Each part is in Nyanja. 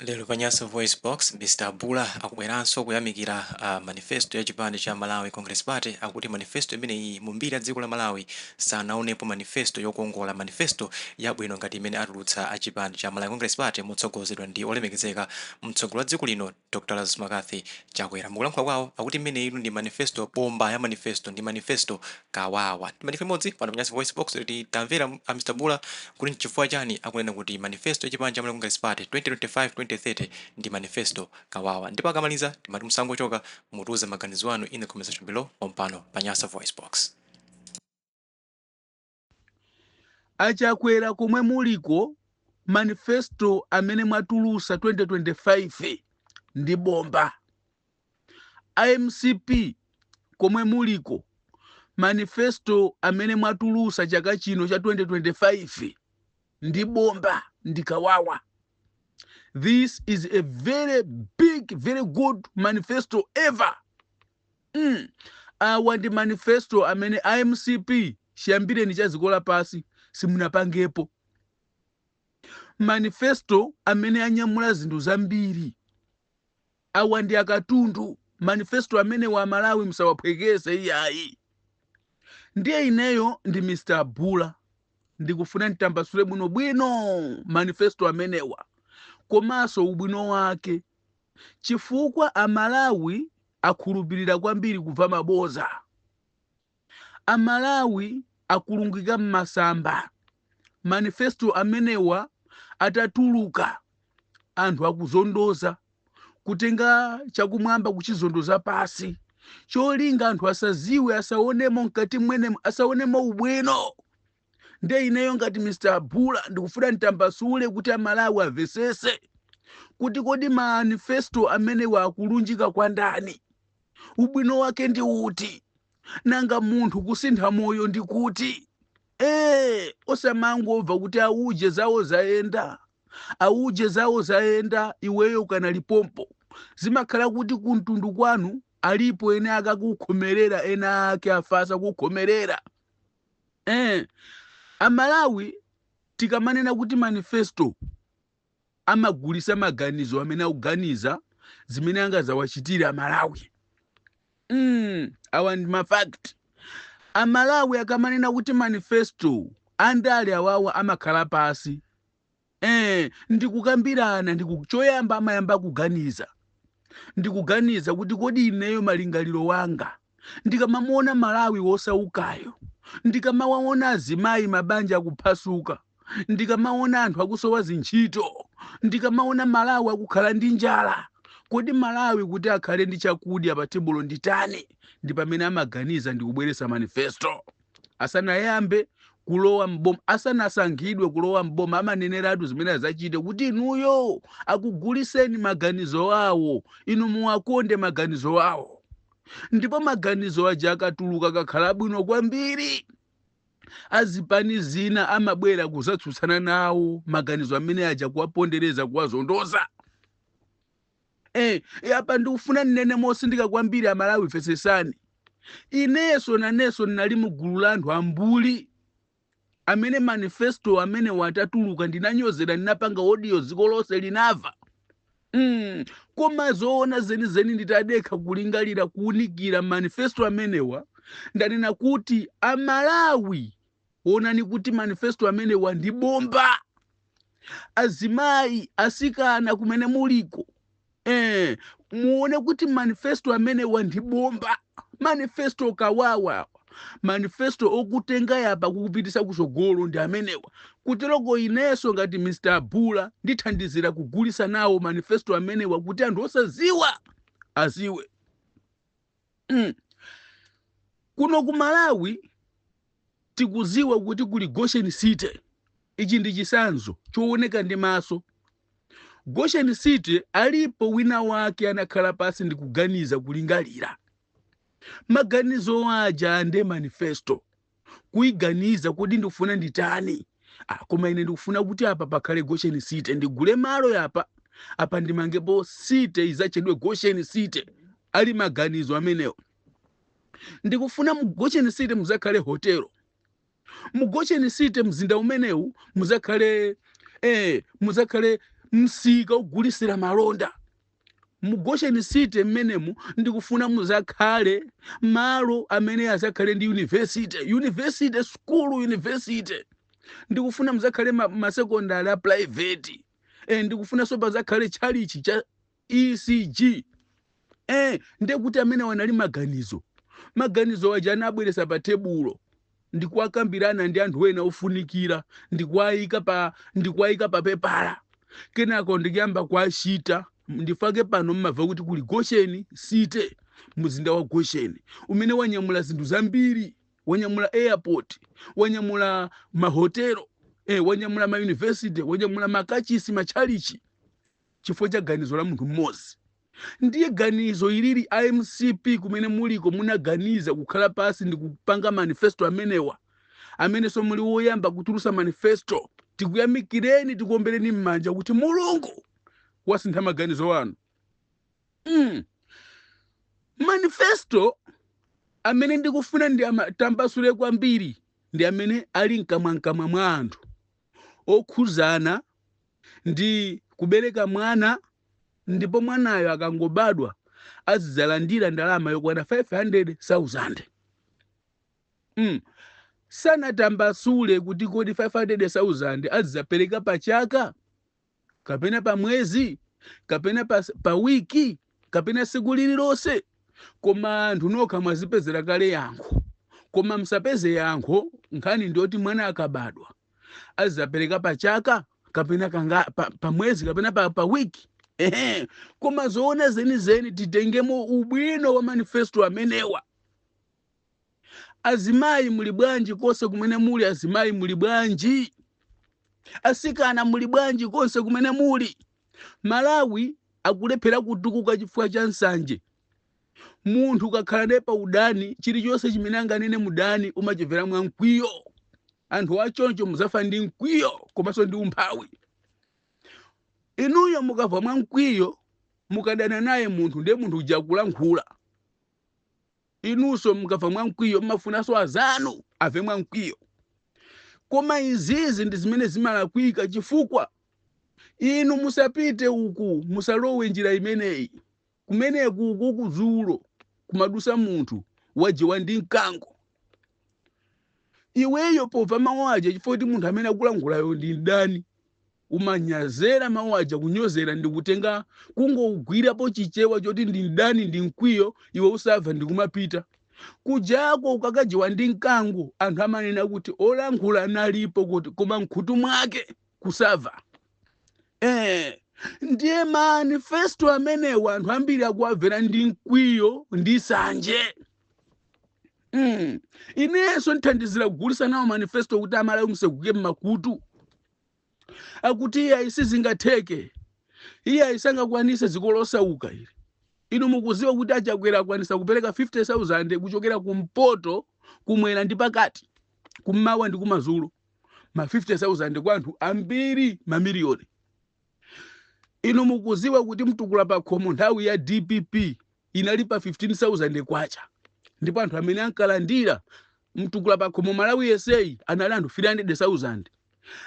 Lero pa Nyasa VoiceBox, Mr Bula akubweranso kuyamikira manifesto ya chipani cha Malawi Congress Party. Akuti manifesto imeneyi, mu mbiri ya dziko la Malawi sanaonepo manifesto yokongola, manifesto yabwino ngati imene atulutsa a chipani cha Malawi Congress Party motsogozedwa ndi olemekezeka mtsogoleri wa dziko lino, Dr Lazarus McCarthy Chakwera. Mukulankhula kwawo akuti imeneyi ndi manifesto bomba ya manifesto, ndi manifesto kawawa. Timalife imodzi pano pa Nyasa VoiceBox kuti tamvera a Mr Bula kuti nchifukwa chani akunena kuti manifesto ya chipani cha Malawi Congress Party 2025-2030 ndi manifesto kawawa. Ndipo akamaliza timati musangochoka, mutiuze maganizo anu in the comment section below pompano pa Nyasa VoiceBox. Achakwera, komwe muliko, manifesto amene mwatulusa 2025 ndi bomba. IMCP, komwe muliko, manifesto amene mwatulusa chaka chino cha 2025 ndi bomba, ndi kawawa. This is a very big, very good manifesto ever. Awa ndi manifesto amene IMCP chiyambireni cha dziko lapasi simunapangepo manifesto amene anyamula zinthu zambiri. Awa ndi akatundu. Manifesto amene wa Malawi musawaphwekese iyayi. Ndiye ineyo ndi Mr Bula, ndikufuna nditambasule bwinobwino manifesto amenewa komanso ubwino wake, chifukwa Amalawi akhulupirira kwambiri kubva maboza. Amalawi akulungika m'masamba. Manifesto amenewa atatuluka, anthu akuzondoza, kutenga chakumwamba kuchizondoza pasi, cholinga anthu asaziwe, asaonemo mkati mwenemo, asaonemo ubwino. Nde ineyo ngati Mr Bula ndikufuna nditambasule kuti Amalawi amvesese kuti kodi manifesto amenewa akulunjika kwa ndani, ubwino wake ndi uti, nanga munthu kusintha moyo ndi kuti osamangomva kuti auje zawo zayenda, auje zawo zayenda, iweyo ukanalipompo. Zimakhala kuti kumtundu kwanu alipo ene akakukhomerera, ena ake afasa kukhomerera. Amalawi, tikamanena kuti manifesto, amagulisa maganizo amene akuganiza zimene angazawachitire Amalawi. Awa ndi mafact. Amalawi akamanena kuti manifesto, andale awawa amakhala pasi ndikukambirana, choyamba amayamba kuganiza, ndikuganiza kuti kodi ineyo malingaliro wanga, ndikamamuona Malawi wosaukayo, ndikamawaona azimayi mabanja akuphwasuka, ndikamaona anthu akusowa zintchito, ndikamaona Malawi akukhala ndi njala, kodi Malawi kuti akhale ndi chakudya pa tebulo nditani? Ndi pamene amaganiza ndikubweresa manifesto. Asanayambe kulowa mboma, asanasankhidwe kulowa mboma, amaneneratu zimene azachite kuti inuyo akuguliseni maganizo awo, inu muwakonde maganizo awo. Ndipo maganizo aja akatuluka, akakhala bwino kwambiri, azipani zina amabwera kuzatsutsana nawo maganizo amene aja, kuwapondereza, kuwazondoza. Apa ndikufuna nnene mosindika kwambiri. Amalawi, fesesani. Inenso nanenso ndinali mugulu la anthu ambuli amene manifesto amene watatuluka ndinanyozera, ndinapanga audio, dziko lonse linamva. Koma zoona zenizeni, nditadekha kulingalira, kuunikira manifesto amenewa, ndanena kuti Amalawi, onani kuti manifesto amenewa ndi bomba. Azimayi, asikana, kumene muliko, muone kuti manifesto amenewa ndi bomba, manifesto kawawa, manifesto okutenga yapa kukupitisa kusogolo ndi amenewa. Kuteroko inenso ngati Mr Bula ndithandizira kugulisa nawo manifesto amenewa kuti anthu osaziwa aziwe. Kuno ku Malawi tikuziwa kuti kuli Goshen City. Ichi ndi chisanzo chooneka ndi maso. Goshen City, alipo wina wake anakhala pasi ndi kuganiza, kulingalira. Maganizo aja nde manifesto, kuiganiza kuti ndikufuna nditani. Koma ine ndikufuna kuti apa pakhale Goshen City, ndigule malo yapa apa, ndimangepo city izachedwe Goshen City. Ali maganizo amenewo. Ndikufuna mu Goshen City muzakhale hotelo, mu Goshen City, mzinda umenewu muzakhale Msika ogulisira malonda mu Goshen City mmenemu, ndikufuna muzakhale malo amene azakhale ndi university, university school, university. Ndikufuna muzakhale masekondari a private. Ndikufunanso pazakhale tchalichi cha ECG. Ndekuti amene wanali maganizo, maganizo aja anabweresa pa tebulo ndikuwakambirana ndi anthu ena ofunikira, ndikuwayika pa pepala, kenako ndikuyamba kuachita. Ndifake pano mmamva kuti kuli Goshen City, mzinda wa Goshen umene wanyamula zinthu zambiri, wanyamula airport, wanyamula mahotelo, wanyamula ma university, wanyamula makachisi, machalichi, chifukwa cha ganizo la munthu mmodzi. Ndiye ganizo ilili, iMCP kumene muliko, munaganiza kukhala pasi ndi kupanga manifesto amenewa, amenenso muli woyamba kutulusa manifesto. Tikuyamikireni, tikuombereni m'manja kuti Mulungu wasintha maganizo anu. Manifesto amene ndikufuna ndi amatambasule kwambiri ndi amene ali mkamwamkamwa mwa anthu, okhuzana ndi kubereka mwana, ndipo mwanayo akangobadwa azidzalandira ndalama yokwana 500,000. Sanatambasule kuti kodi 500,000 azidzapereka pa chaka kapena pa mwezi kapena pa wiki kapena siku lililonse, koma anthu nokha mwazipezera kale yankho. Koma msapeze yankho, nkhani ndiyoti mwana akabadwa azidzapereka pa chaka kapena kanga, pa mwezi kapena pa wiki. Ehe, koma zoona zenizeni, titengemo ubwino wa manifesto amenewa. Azimayi muli bwanji konse kumene muli? Azimayi muli bwanji? Asikana muli bwanji konse kumene muli? Malawi akulephera kutukuka chifukwa cha nsanje. Munthu ukakhala naye pa udani, chilichonse chimene anganene mudani umachimvera mwa mkwiyo. Anthu achoncho muzafa ndi mkwiyo komanso ndi umphawi. Inuyo mukamva mwa mkwiyo, mukadana naye munthu, ndiye munthu uja kulankhula, inunso mukamva mwa mkwiyo mmafunanso azanu ave mwa mkwiyo. Koma izizi ndi zimene zimalakwika, chifukwa inu musapite uku, musalowe njira imeneyi. Kumeneku uku kudzulo kumadusa munthu wajiwa ndi mkango. Iweyo pomva mawu aja, chifukwa kuti munthu amene akulankhulayo ndi mdani, umanyazera mawu aja, kunyozera ndi kutenga kungogwirapo Chichewa choti ndi mdani ndi mkwiyo, iwe usamva ndikumapita kujako ukakajiwa ndi mkango. Anthu amanena kuti olankhula analipo kuti koma mkhutu mwake kusamva. Ndiye manifesto amenewa anthu ambiri akuwamvera ndi mkwiyo ndi sanje. Inenso ndithandizira kugulisa nawo manifesto kuti Amalawi museguke mmakutu. Akuti iye isizingatheke, iye ayisangakwanise, dziko losauka ili. Inu mukuziwa kuti aChakwera akwanisa kupereka 50,000 kuchokera kumpoto, kumwera ndi pakati, kummawa ndi kumadzulo, ma 50,000 kwa anthu ambiri, mamiliyoni. Inu mukuziwa kuti mtukula pa khomo nthawi ya DPP inali pa 15,000 kwacha, ndipo anthu amene ankalandira mtukula pa khomo Malawi yeseyi anali anthu 300,000.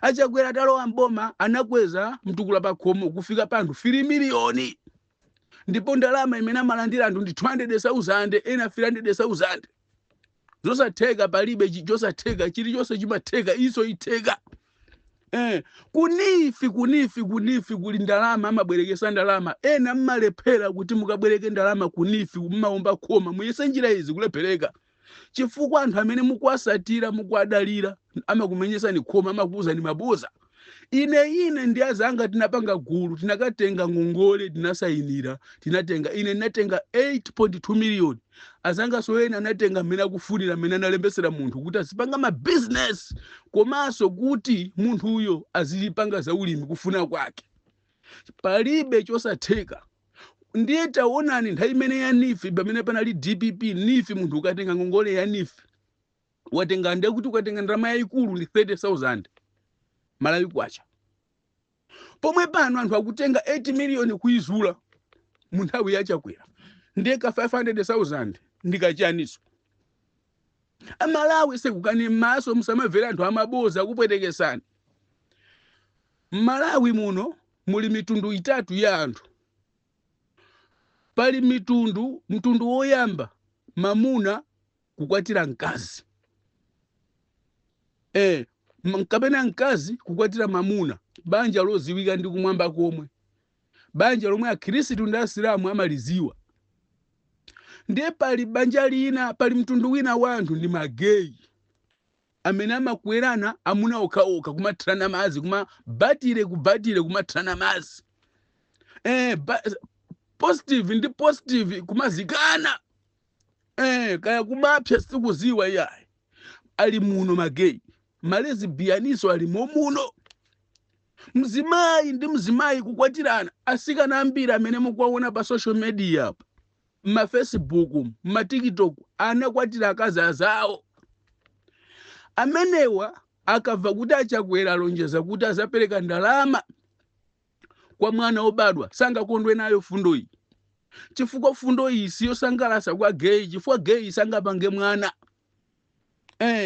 AChakwera atalowa mboma anakweza mtukula pa khomo kufika pa anthu 3 miliyoni, ndipo ndalama imene amalandira anthu ndi 200,000, ena 300,000. Zosatheka palibe, chosatheka chilichonse chimatheka, iso itheka. KuNEEF, kuNEEF, kuNEEF kuli ndalama, amabwerekesa ndalama. Ena mmalephera kuti mukabwereke ndalama kuNEEF, mmaomba khoma, muyese njira izi, kulephereka, chifukwa anthu amene mukuwasatira, mukuwadalira, amakumenyesani khoma, amakuwuzani maboza. Ine ndi azanga tinapanga gulu, tinakatenga ngongole, tinasayinira, tinatenga, ine ndinatenga 8.2 million, azanga so ena anatenga mmene akufunira, mmene analembesera munthu kuti azipanga mabizinesi komanso kuti munthuyo azipanga zaulimi kufuna kwake. Palibe chosatheka. Ndiye taonani nthawi imene ya NEEF, pamene panali DPP, NEEF, munthu ukatenga ngongole ya NEEF, watenga, ndiye kuti ukatenga ndalama yayikulu ndi 30,000 Malawi kwacha. Pomwe pano anthu akutenga 8 miliyoni kuizula mu nthawi yaChakwera, ndiye ka 500,000 ndikachaniso? Amalawi, sekukani m'maso, musamamvera anthu amaboza akupwetekesani. Mmalawi muno Muli mitundu itatu ya anthu. Pali mitundu, mtundu woyamba, mamuna kukwatira mkazi, kapena mkazi kukwatira mamuna, banja loziwika ndi kumwamba komwe, banja lomwe Akhristu ndi Asilamu amaliziwa. Ndiye pali banja lina, pali mtundu wina wa anthu, ndi ma gay amene amakwerana amuna okhaokha, kumathirana madzi, kuma batire kubatire, kumathirana madzi, positive ndi positive, kumazikana, kaya kumapsa sikuziwa iyayi. Ali muno ma gay, ma lesbian-iso alimo muno. Mzimayi ndi mzimayi kukwatirana. Asikana ambiri amene mukuwaona pa social media apa, mma Facebook, mma TikTok, anakwatira akazi azawo. Amenewa akamva kuti Achakwera alonjeza kuti azapereka ndalama kwa mwana wobadwa, sangakondwe nayo fundo iyi, chifukwa fundo iyi siyosangalatsa kwa gay, chifukwa gay sangapange mwana.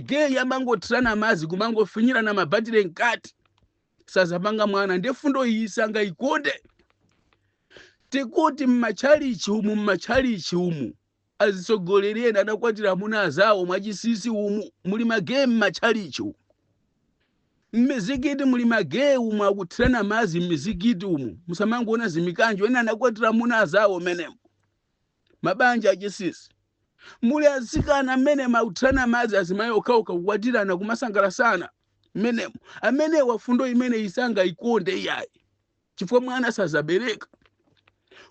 Gay amangothirana madzi, kumangofinyirana mabatire mkati, sazapanga mwana. Ndiye fundo iyi sangayikonde. Tikuti mmatchalichi umu, mmatchalichi umu, azitsogoleri ena adakwatira amuna azawo mwachisisi. Umu muli ma gay mmatchalichi umu, mmizikiti muli ma gay umu, akuthirana madzi mmizikiti umu. Musamangoona zimikanjo, ena anakwatira amuna azawo menemo, mabanja achisisi. Muli atsikana mmene makuthirana madzi, azimayi okhaokha kukwatirana, kumasangalasana mmenemo. Amenewa fundo imene isangayikonde iyayi, chifukwa mwana sazabereka.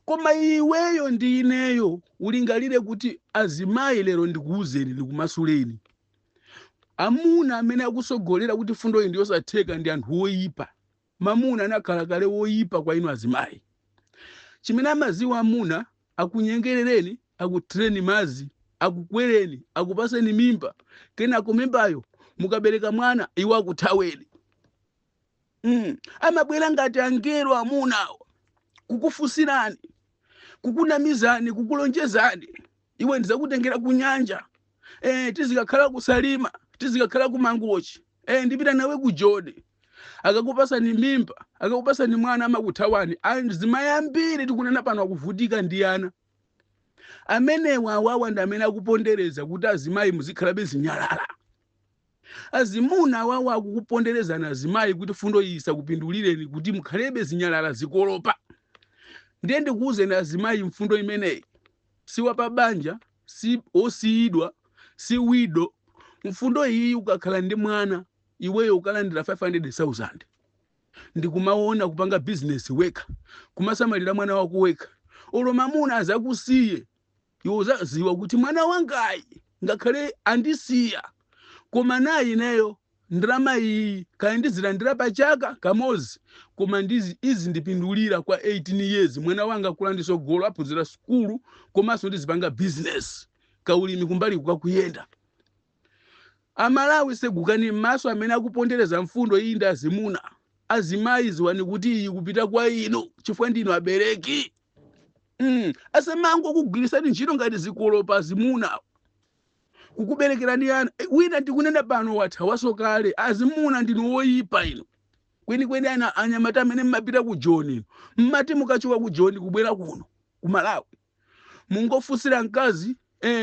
Koma iweyo ndi ineyo ulingalire kuti azimayi, lero ndikuwuzeni, ndikumasuleni, amuna amene akusogolera kuti fundo iyi ndiyosatheka ndi anthu oyipa. Mamuna anakhala kale woyipa kwa inu azimayi. Chimene amaziwa amuna, akunyengerereni, akuthireni madzi, akukwereni, akupaseni mimba, kenako mimbayo mukabereka mwana, iwo akuthaweni. Amabwera ngati angelo amunawo, kukufunsirani, kukunamizani, kukulonjezani, iwe ndizakutengera ku nyanja, tizikakhala kuSalima, tizikakhala ku Mangochi, ndipita nawe ku Joni. Akakupasani mimba, akakupasani mwana, amakuthawani. Azimayi ambiri tikunena pano akuvutika ndi ana. Amenewa awawa ndi amene akupondereza kuti azimayi muzikhalabe zinyalala. Azimuna awawa akukuponderezani azimayi kuti fundo iyi isakupindulireni, kuti mukhalebe zinyalala, zikolopa. Ndiye ndikuwuzeni azimayi, mfundo imeneyi si wapabanja, si osiyidwa, si widow. Mfundo iyi, ukakhala ndi mwana iweyo, ukalandira 500,000, ndikumaona kupanga bizinesi wekha, kumasamalira mwana wako wekha. Olo mamuna azakusiye, iwe uzaziwa kuti mwana wangayi ngakhale andisiya, koma nayi ineyo ndalama iyi kaya ndizilandira pachaka kamodzi, koma ndizi izi ndipindulira kwa 18 years. Mwana wanga kula ndisogolo, aphunzira sukulu, komanso ndizipanga business, kaulimi kumbali kukakuyenda. Amalawi, segukani m'maso. Amene akupondereza mfundo iyi ndi azimuna. Azimayi, ziwani kuti iyi kupita kwa inu, chifukwa ndinu abereki. Asamango kugwirisani ntchito ngati zikolopa azimuna, kukuberekerani ana. Wina ndikunena pano wathawaso kale. Azimuna, ndinu woyipa inu kwenikweni. Ana anyamata amene mmapita ku Joni inu, mmati mukachoka ku Joni kubwera kuno ku Malawi, mungofunsira mkazi,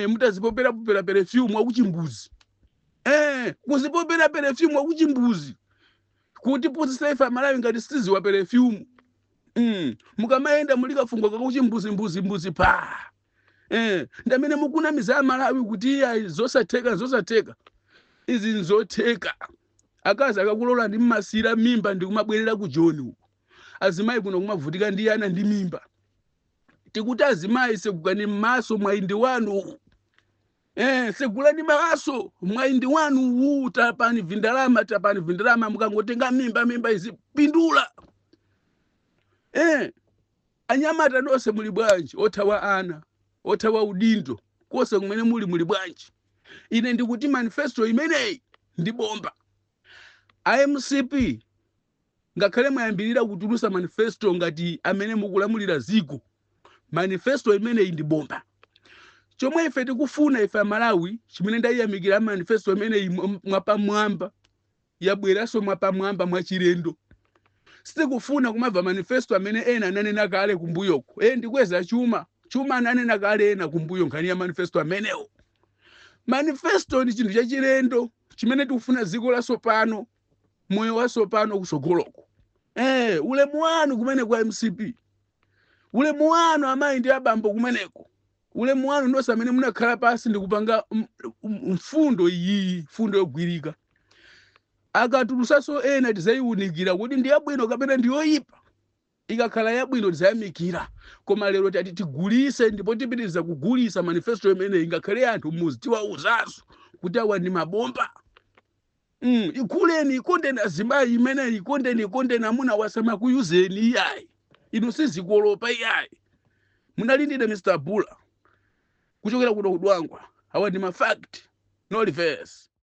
mutazipopera popera perfume wakuchimbuzi, kuzipopera perfume wakuchimbuzi, kuti phunzitsa ife Amalawi ngati sitiziwa perfume. Mukamayenda muli kafungo kakuchimbuzi, mbuzi mbuzi pa, ndamene mukunamiza Amalawi kuti iya zosatheka, zosatheka. Izi nzotheka. Akazi akakulola ndi mmasira mimba ndi kumabwerera ku Joni uko, azimayi kuno kumavutika ndi ana ndi mimba. Tikuti azimayi, segukani m'maso, mwayi ndi wanu. Segulani maso, mwayi ndi wanu uwu. Tapani vindalama, tapani vindalama. Mukangotenga mimba, mimba izipindula. Anyamata nonse muli bwanji? Othawa ana, othawa udindo, konse kumene muli, muli bwanji? Ine ndikuti manifesto imeneyi ndi bomba. IMCP, ngakhale mwayambirira kutulusa manifesto ngati amene mukulamulira ziko, manifesto imeneyi ndi bomba. Chomwe ife tikufuna ife Amalawi, chimene ndayiyamikira manifesto imeneyi mwapamwamba, yabweranso mwapamwamba mwachilendo. Sitikufuna kumamva manifesto amene ena ananena kale kumbuyoko. Ndikweza chuma, chuma ananena kale ena kumbuyo. Nkhani ya manifesto amenewo, manifesto ndi chinthu chachilendo chimene tikufuna dziko lasopano, moyo wasopano kusogoloko. Ulemu wanu kumene kwa MCP, ulemu wanu amayi ndi abambo kumeneko, ulemu wanu nonse amene munakhala pasi ndikupanga mfundo iyi, mfundo yogwirika. Akatulusaso ena tizayiwunikira kuti ndi yabwino kapena ndi yoyipa. Ikakhala yabwino tizayamikira, koma lero tati tigulise ndipo tipitiriza kugulisa manifesto imeneyi, ngakhale anthu muzi tiwauzaso kuti awa ndi mabomba. Ikuleni, ikondeni azimayi imeneyi, ikondeni, ikondeni amuna, wasamakuyuzeni iyayi, inu sizikolopa iyayi. Munalindire Mr Bula kuchokera kuno kudwangwa. Awa ndi ma fact, no reverse.